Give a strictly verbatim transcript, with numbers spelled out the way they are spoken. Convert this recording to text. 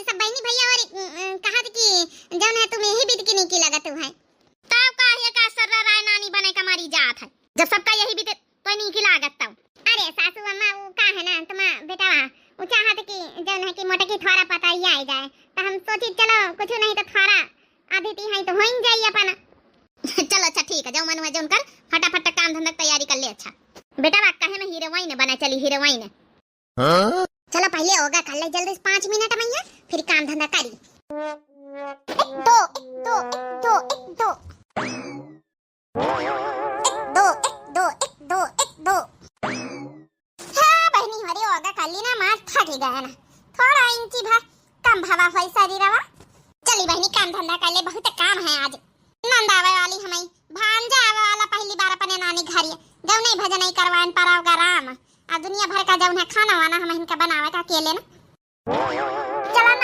सब बहिनी भइया और, उम, उम, कहत कि जौन है तुम यही बीत की नीकी लागत है। तब का है का सर्रा राय नानी बने का मारी जात है, जब सबका यही बीते तो नीकी लागत तब। अरे सासू अम्मा, वो का है ना तुम्हारा बेटावा, वो चाहत कि जौन है कि मोटकी थोड़ा पता ही आ जाए, तो हम सोची चलो कुछ नहीं तो थोड़ा आधी ती है तो होइन जाई अपन। चलो अच्छा ठीक है, जाओ मनुआ जौन कर, फटाफट काम धंधा के तैयारी कर ले। अच्छा बेटावा, काहे में हीरोइन बना चली, हीरोइन। हाँ? चलो पहले योगा कर ले जल्दी से, पाँच मिनट में ही, फिर काम धंधा करी। एक दो, एक दो, एक दो, एक दो। एक दो, एक दो, एक दो, एक दो। हाँ बहिनी, हमारी योगा कर ली ना, मार थक गया ना, थोड़ा इंची भर कम भवा होई शरीरवा। चली बहिनी, काम धंधा कर ले, बहुत काम है आज। नंद आवे वाली हमई, भांजा आवे वाला पहली बार अपने नानी घर ये। जौन नहीं भजन नहीं करवाएन पराव का राम। आ दुनिया भर का जौन है खाना वाना हम इनका बनावे का अकेले ना। चला